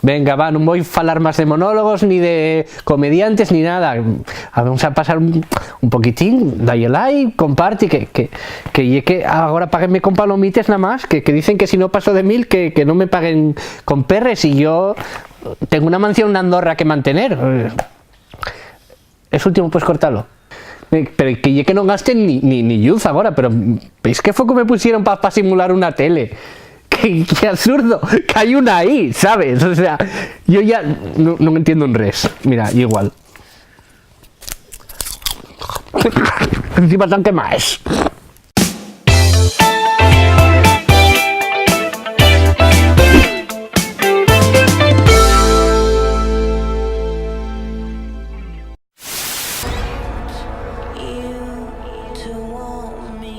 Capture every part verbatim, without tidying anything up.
Venga, va, nun voi falar más de monólogos, ni de comediantes, ni nada. Vamos a pasar un, un poquitín, da-y like, comparti, que, que, que ye que agora páguenme con palomites namás, que, que dicen que si no paso de mil, que, que no me paguen con perres, y yo tengo una mansión n'Andorra que mantener. Es último, pues cortalo. Eh, pero que ye que non gasten ni, ni, ni lluz agora, pero ¿veis qué foco me pusieron pa, pa simular una tele? ¡Qué, qué absurdo! Que hai una ahí, ¿sabes? O sea, yo ya no, no entiendo un res. Mira, igual. Encima tanque más.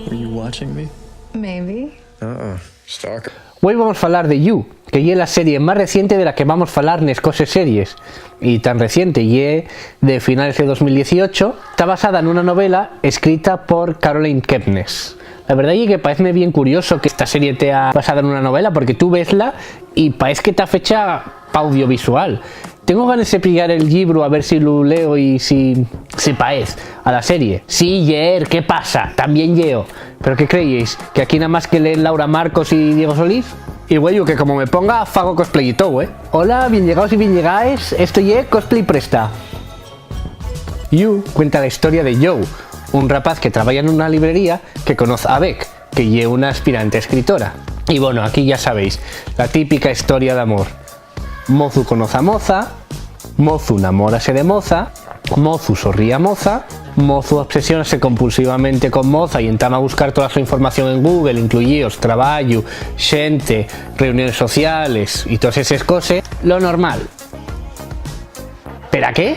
Are you watching me? Maybe. Uh-uh. Stalker. Güei vamos falar de You, que ye la serie más reciente de la que vamos falar nes coses series. Y tan reciente, ye de finales de dos mil dieciocho, ta basada nuna novela escrita por Caroline Kepnes. La verdá ye que paezme bien curioso que esta serie tea basada nuna novela, porque tú vesla y paez que ta fecha pa audiovisual. Tengo ganes de pillar el llibru a ver si lu leo y si, si paez a la serie. Sí, lleer, ¿qué pasa? Tamién lleo. ¿Pero qué creyéis? ¿Que aquí namás que leen Laura Marcos y Diego Solís? Y güeyu, que como me ponga, fago cosplay y tou, ¿eh? Hola, bien llegaos y bien llegaes, esto ye Cosplay Presta. You cuenta la historia de Joe, un rapaz que trabaya nuna librería que conoz a Bec, que ye una aspirante escritora. Y bueno, aquí ya sabéis, la típica historia d'amor. Mozu conoz a moza, mozu namórase de moza, mozu sorrí a moza, mozu obsesiónase compulsivamente con moza y entama a buscar tola so información en Google, incluyíos trabayu, xente, reuniones sociales y toes eses coses, lo normal. ¿Pera qué?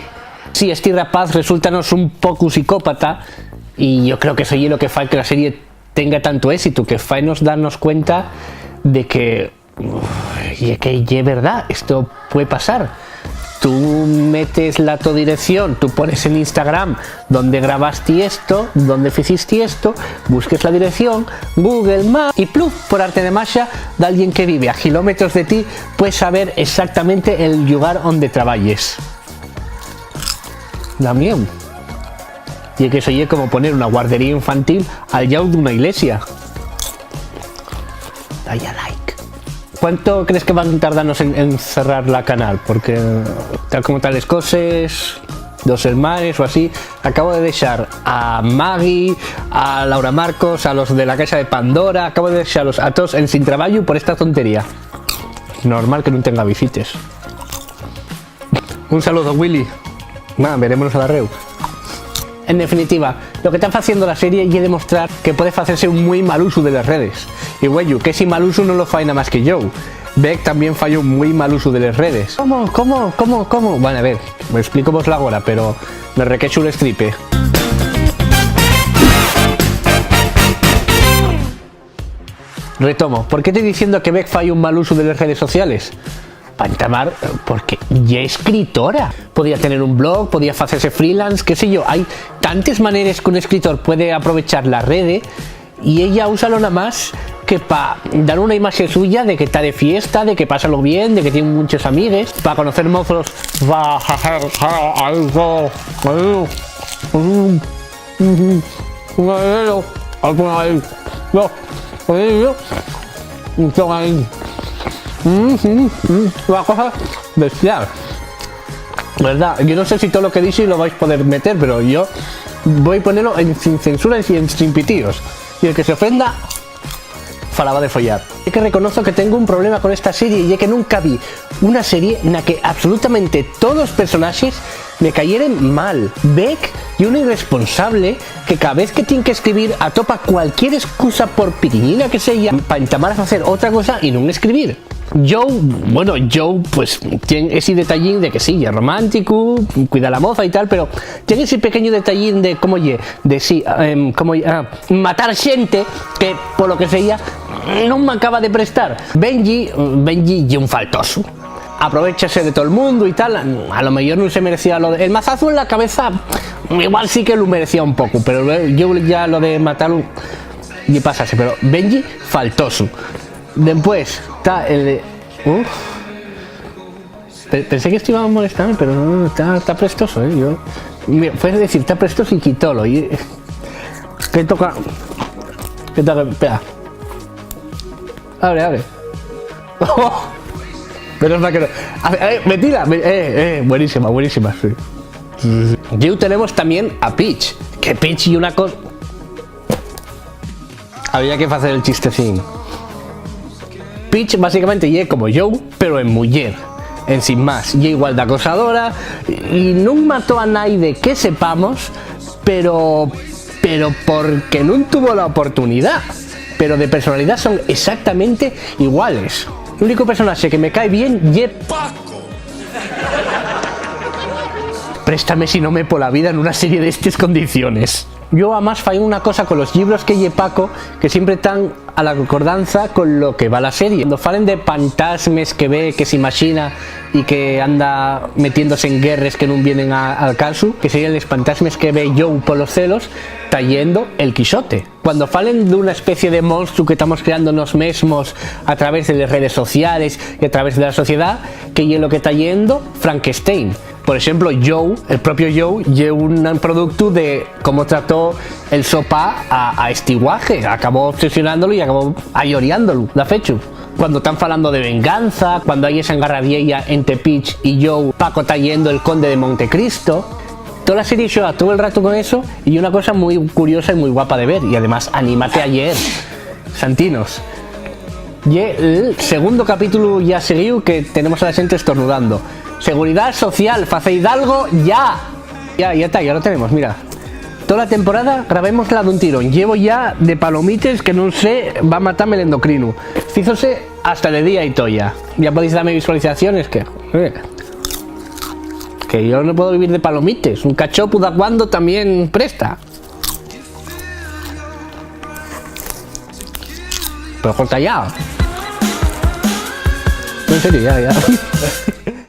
Si esti rapaz resúltanos un pocu psicópata, y yo creo que eso ye lo que fai que la serie tenga tantu ésitu, que fainos darnos cuenta de que, uf, ye que ye verdá, esto puede pasar. Tú metes la to dirección, tú pones en Instagram dónde grabasti esto, dónde ficisti esto, busques la dirección, Google Maps, y pluf, por arte de maxia, d'alguien que vive a kilómetros de ti, puede saber exactamente el llugar onde trabayes. Damián. Ye que eso ye como poner una guardería infantil al llau d'una ilesia. Da-y a like. ¿Cuánto crees que van tardanos en, en cerrar la canal? Porque tal como tán les coses, dos selmanes o así, acabo de dexar a Maggie, a Laura Marcos, a los de la Casa de Pandora, acabo de dexalos a toos ensin trabayu por esta tontería. Normal que nun tenga visites. Un saludo, Willy. Nada, verémonos a la reu. En definitiva, lo que ta faciendo la serie ye demostrar que puede facerse un mui mal usu de les redes. Y güeyu, qu'esi mal usu nun lo fai namás que Joe. Bec tamién fai un mui mal usu de les redes. ¿Cómo? ¿Cómo? ¿Cómo? ¿Cómo? Bueno, a ver, explícovoslo agora, pero me requexo l'estripe. Retomo, ¿por qué toi diciendo que Bec fai un mal usu de les redes sociales? Pa entamar, porque ye escritora. Podía tener un blog, podía facese freelance, qué sé yo. Hai tantes maneres qu'un escritor puede aprovechar la rede y ella úsalo namás que pa dar una imaxe suya de que ta de fiesta, de que pásalo bien, de que tien munches amigues, pa conocer mozos, pa facer algo, un, un, un, un, al poner ahí. No, ahí, no. Entonces ahí. Mm, mm, mm, una cosa bestial. ¿Verdad? Yo no sé si todo lo que dixi lo vais a poder meter, pero yo voy a ponerlo en, sin censura y en, sin pitíos. Y el que se ofenda, falaba de follar. Es que reconozco que tengo un problema con esta serie y es que nunca vi una serie na que absolutamente todos los personajes me cayeren mal. Bec ye una irresponsable que cada vez que tien que escribir atopa cualquier excusa, por piquiñina que seya, pa entamar a facer otra cosa y nun escribir. Joe, bueno, Joe, pues, tien esi detallín de que sí, ye romántico, cuida a la moza y tal, pero tien esi pequeño detallín de, ¿cómo ye? De sí, em, ¿cómo ye? Ah, matar xente que, por lo que seya, nun m'acaba de prestar. Benji, Benji ye un faltosu. Aprovechase de tol mundu y tal, a lo meyor nun se merecía lo de, el mazazu en la cabeza, igual sí que lo merecía un poco, pero lo- yo ya lo de matarlo, ye pasase, pero Benji, faltosu. Dempués, ta el de, uf. Pe-, pensé que esto iba a molestarme, pero no, no, está, está prestoso, ¿eh? Yo, mira, puedes decir, está prestoso y quítalo. Y, eh, que toca. Que toca. Espera. Abre, abre. Menos mal que no. A ver, a ver, metila. Me- Eh, eh, buenísima, buenísima. Sí. Sí, sí, sí. Y tenemos también a Peach. Que Peach y una cosa. Había que facer el chistecín. Peach básicamente ye como Joe, pero en muyer. En sin más, ye igual d'acosadora y nun mató a naide que sepamos, pero, pero porque nun tuvo la oportunidá. Pero de personalidá son exactamente iguales. L'único personaxe que me cae bien ye Paco. Préstame si no me pola vida nuna serie d'estes condiciones. Yo, amás, fai una cosa colos llibros que ye Paco, que siempre tán a la concordanza con lo que va la serie. Cuando falen de pantasmes que ve, que s'imaxina y que anda metiéndose en guerres que nun vienen a- al casu, que serían les pantasmes que ve Joe polos celos, tayendo el Quixote. Cuando falen d'una especie de monstruo que tamos creando nos mesmos a través de les redes sociales y a través de la sociedá, que ye lo que tayendo Frankenstein. Por exemplo, Joe, el propio Joe, ye un productu de cómo trató el so pa a, a esti guaje. Acabó obsesionándolo y acabó ayoriándolo, da fechu. Cuando tán falando de venganza, cuando hai esa engarradieya ente Peach y Joe, Paco tayendo el conde de Montecristo, tola serie xoga todo el rato con eso y una cosa muy curiosa y muy guapa de ver. Y además, anímate a lleer. Santinos. Ye el segundo capítulo ya seguiu que tenemos a la xente estornudando. Seguridá social, facéidalgo ya. Ya, ya ta, ya lo tenemos, mira. Tola temporada grabémosla d'un tirón. Llevo ya de palomites que nun sé, va matame l'endocrinu. Fízose hasta de día y toya. Ya podéis dame visualizaciones que, eh, que yo no puedo vivir de palomites. Un cachopu da cuando también presta. Pero corta ya. No, en serio, ya, ya.